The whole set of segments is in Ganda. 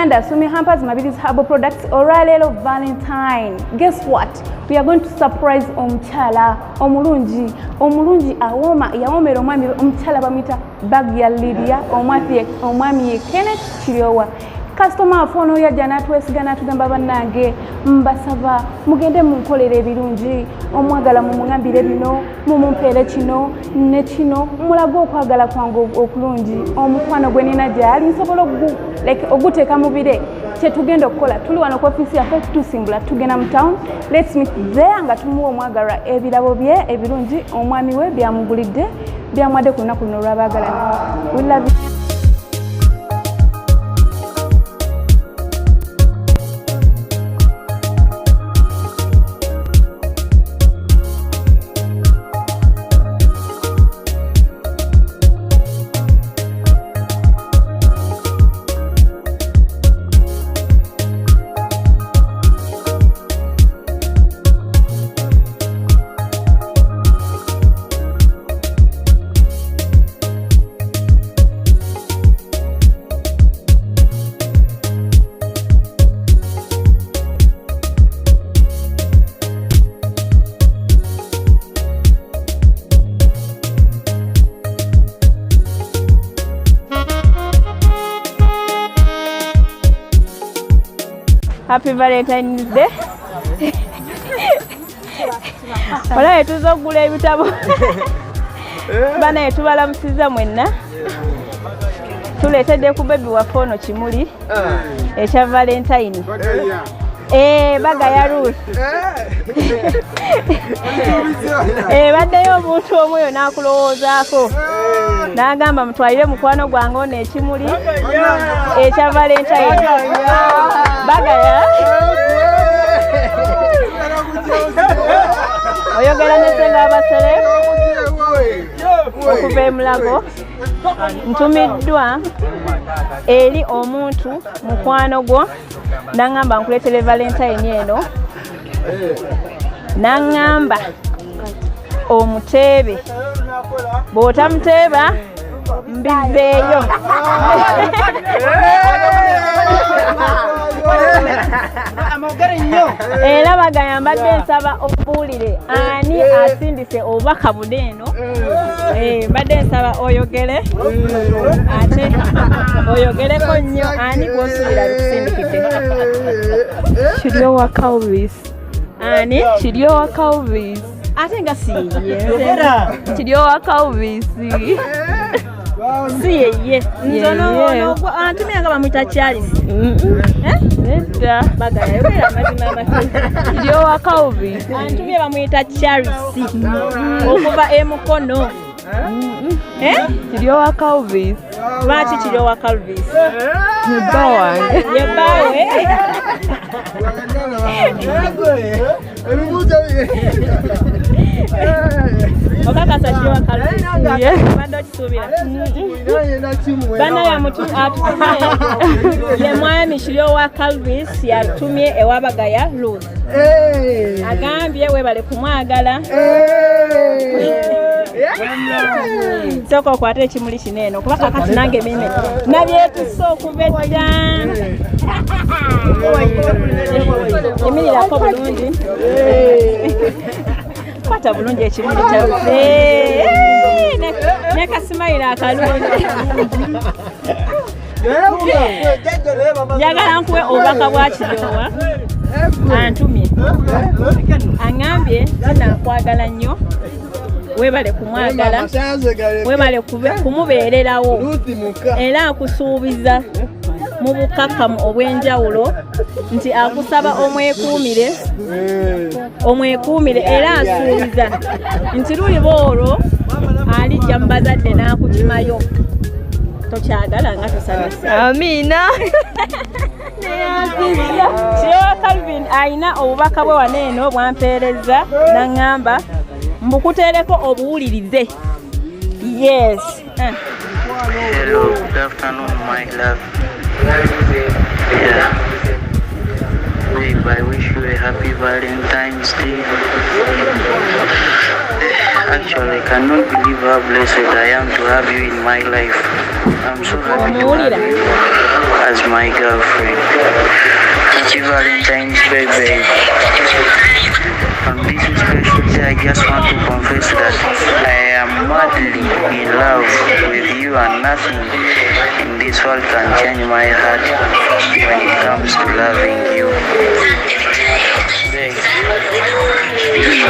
under Sumi Hampers Mabirizi Herbal Products. Olwaleero Valentine, guess what, we are going to surprise omukyala omulungi, omulungi awooma, yawoomera omwami. Omukyala bamuyita Bagya Lydia, omwami ye Kenneth Kiryowa. Kasitoma waffe ono yajja n'atwesiga n'atugamba, "Bannange, mbasaba mugende munkolera ebirungi, omwagala mumuŋambire bino, mumumpeere kino ne kino, mulage okwagala kwange okulungi, omukwano gwe nina gyali nsobola like oguteeka mu bire." Kyetugenda okukola, tuli wano ku ofiisi yaffe, tusimbula tugenda mu town. Let's meet there nga tumuwa omwagalwa ebirabo bye ebirungi omwami we byamugulidde, byamwadde ku lunaku luno olw'abaagalana. We love you. Happy Valentine's Day. Olabe tuza okugula ebitabo. Banaye, tubalamusiza mwenna. Tuleetedde ku baby waffe ono kimuli ekya Valentine. Bagaya Ruth. Baddeyo omuntu omweyo n'akulowoozaako n'agamba, "Mutwalire mukwano gwange ono ekimuli ekya Valentine." Bagaya, oyogera ne Senga Abasere okuva e Mulago. Ntumiddwa eri omuntu mukwano gwo naŋŋamba nkuleetere Valentine eno, naŋŋamba omuteebe, bw'otamuteeba mbiveeyo. Era bagaya, mbadde nsaba obuulire ani asindise obubaka buno eno. Mbadde nsaba oyogere, ate oyogereko nnyo. Ani gwosuubira bikusindikidde? Kiryowa Calvis. Ani? Kiryowa Calvis. Ate nga si yeye. Kiryowa Calvis. Si yeye? Nze ono. Yeye. Ono antumye nga bamuyita Charles. Eh? Nedda. Bagaya, yogera amazima amatuufu. Kiryowa Calvis. Antumye bamuyita Charles okuva e Mukono. Eh? Kiryowa Calvis. Lwaki Kiryowa Calvis? Bba wange. Ye bbaawe. Okakasa Kiryowa Calvis? Ye. Obadde okisuubira? Banaye, atutumye ye mwami Kiryowa Calvis, yatumye ewabagaya Ruth. Agambye webale kumwagala. Sooka okwate ekimuli kino eno, kuba kakati nange mime nabyetuse okuva edda. Yimirirako bulungi, kwata bulungi ekimuli kyaffe ne kasimayiro akalungi. Njagala nkuwe obubaka bwa Kiryowa antumye. Aŋŋambye tinakwagala nnyo, weebale kumwagala, weebale kumubeererawo, era akusuubiza mu bukakkamu obw'enjawulo nti akusaba omwekuumire, omwekuumire, era asuubiza nti luliba olwo alijja mu bazadde n'akukimayo. Tokyagala nga tosanyuse? Amiina. Kiryowa Calvin alina obubaka bwe wano eno bwampeereza naŋŋamba mbukuteereko obuwulirize. Yes. Hello, good afternoon, my love. Yeah. Babe, I wish you a happy Valentine's Day. Actually, I cannot believe how blessed I am to have you in my life. I'm so happy to have you. as my girlfriend. Happy Valentine's Day, babe. On this special day, I just want to confess that I am madly in love with you, and nothing in this world can change my heart when it comes to loving you. Babe,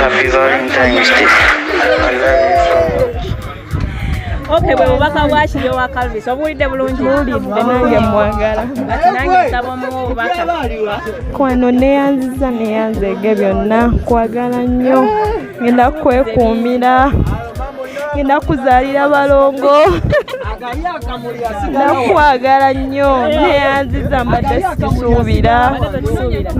happy Valentine's Day. I love you so much. Okay, bwe bubaka bwa Kiryowa Calvis, obuwulidde bulungi? Muwulidde, nange mwagala. Kati nange nsaba omuwa obubaka. Kwano neyanziza, neyanzeege byonna, kwagala nnyo, ngenda kwekuumira, ngenda kuzaalira balongo, nakwagala nnyo, neyanziza, mbadde sikisuubira. Mbadde tokisuubira.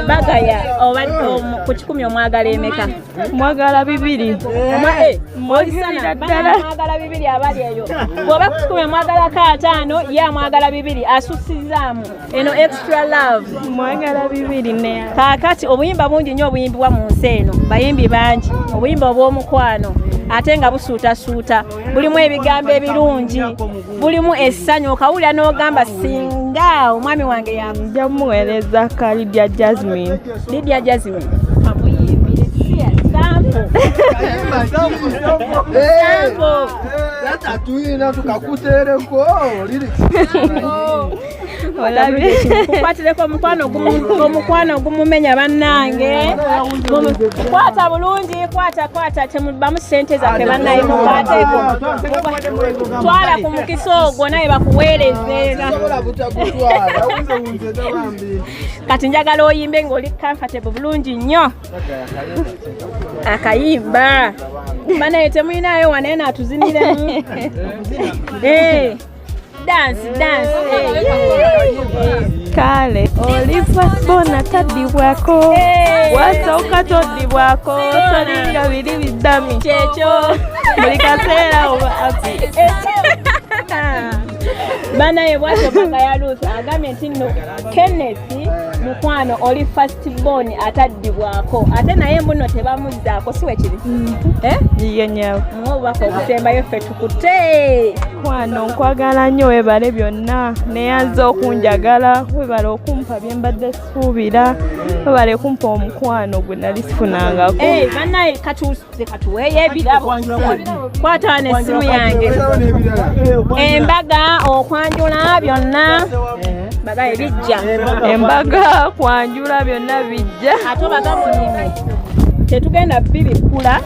Bagaya oba ku 100 omwagala emeka? Mwagala 2. Olisana ddala. Mwagala 2 abali eyo. Bw'oba ku 100 omwagalako 50, ye amwagala 2, asusizaamu eno extra love. Mwagala 2 neyanziza. Kaakati obuyimba bungi nnyo obuyimbibwa mu nsi eno, bayimbi bangi, obuyimba obw'omukwano ate nga busuutasuuta, bulimu ebigambo ebirungi, bulimu essanyu, okawulira n'ogamba singa omwami wange ya Nja muweereza ka Lydia Jasmine. Lydia Jasmine kamuyimbire, siya sample. Sample. Tatuyina tukakuteereko lyrics. Olabye. Kukwatireko omukwano ogumumenya bannange. Kwata bulungi, kwata kwata, temubamu ssente zaffe bannaye, mukwateko. Twala ku mukisa ogwo naye bakuweereze. Sobola butakutwala wunzewunze bambi. Kati njagala oyimbe ng'oli comfortable bulungi nnyo. Akayimba banaye temulinayo wano eno atuziniremu. Dance dance. Kale oli firstborn ataddibwako, wasooka toddibwako, tolinga biri bidami, Kyekyo. Buli kaseera oba happy. Banaye bwatyo Bagaya Ruth agambye nti nno Kenneth mukwano oli first born ataddibwako, ate naye mbuno tebamuzzaako, si wekiri? Eh? Ye nnyabo. Muwe obubaka obusembayo ffe tukute. Kwano nkwagala nnyo, weebale byonna, neyanza okunjagala, weebale okumpa bye mbadde suubira, weebale kumpa omukwano gwe nali sifunangako. Eh, banaye katuweeyo ebirabo, kwata wano essimu yange, embaga, okwanjula, byonna bagaye bijja. Embaga, kwanjula, byonna bijja. Ate obaga munyime tetugenda bibikkula,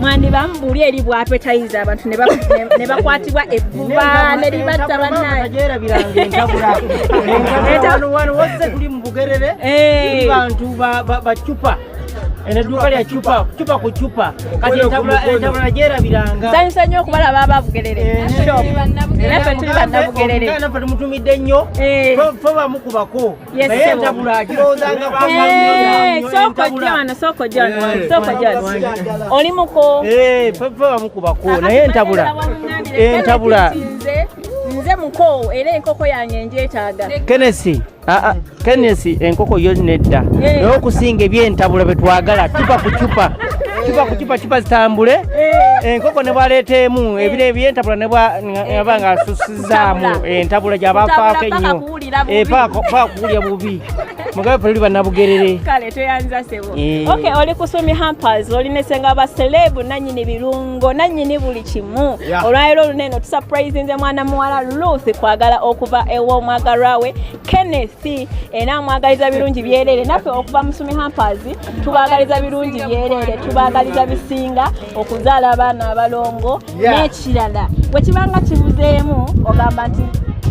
mwandibamu buli eri bwapetayiza abantu ne bakwatibwa ebbuba ne libatta bannaye. Gyerabiranga entabula. Wano wano wozze tuli mu Bugerere, tuli bantu ba cupa, eno edduuka lya cupa, cupa ku cupa, kati entabula gyerabiranga. Nsanyusa nnyo okubalaba ababugerere shop, naffe tuli bannabugerere. Naffe tumutumidde nnyo. Fe bamukubako Yes, naye sebo. entabula girowoozanga. Sooka ojja wano, sooka ojja wano, sooka ojja wano, oli muko. Fe bamukubako naye entabula entabula. Nze muko era enkoko yange ngyetaaga. Kenesi, Kenesi, enkoko yo nedda, naye okusinga ebyentabula betwagala cupa ku cupa, cupa ku cupa, cupa zitambule. Enkoko ne bwaleeta emu ebiro ebyentabula ne aba nga asusizaamu entabula gyabafaako Kutabula paka ennyo. kuwulira bubi. Paka kuwulira bubi, mugabe ffe tuli bannabugerere. Kale tweyanza sebo. Eh. Okay, oli ku Sumi Hampers, oli ne senga ba celeb, nannyini birungo, nannyini buli kimu. Olwaleero olunene tusurprisinze mwana muwala Ruth Kwagala okuva ew'omwagalwa we Kenneth, era amwagaliza birungi byereere. Naffe okuva mu Sumi Hampers tubaagaliza birungi byereere, tubaagaliza bisinga, okuzaala abaana abalongo. N'ekirala bwe kibanga kibuzeemu, ogamba nti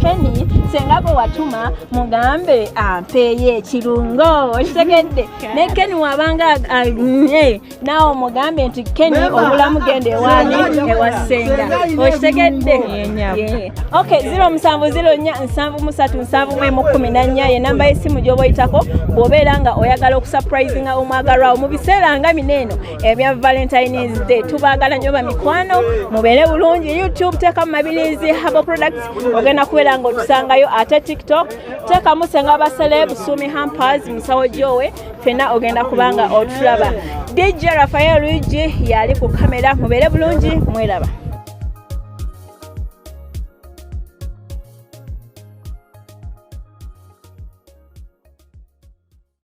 Kenny, senga gwe watuma mugambe ampeeyo ekirungo, okitegedde? Ne Kenny wabanga naawe omugambe nti Kenny obulamu genda ewaani, ewa senga, okitegedde? Yeah. Okay, 0704737114 ye namba y'essimu gy'oba oyitako bw'obeera nga oyagala okusurprisinga omwagalwawo mu biseera nga bino eno ebya Valentines Day. Tubaagala nnyo bamikwano, mubeere bulungi. YouTube teekamu Mabirizi Herbal Products, ogenda kubeera nga otusangayo, ate TikTok teekamu Senga ba Celeb, Sumi Hampers, Musawo Jowe, ffenna ogenda kubanga otulaba. DJ Rafael Luigi yali ku kamera. Mubeere bulungi, mweraba.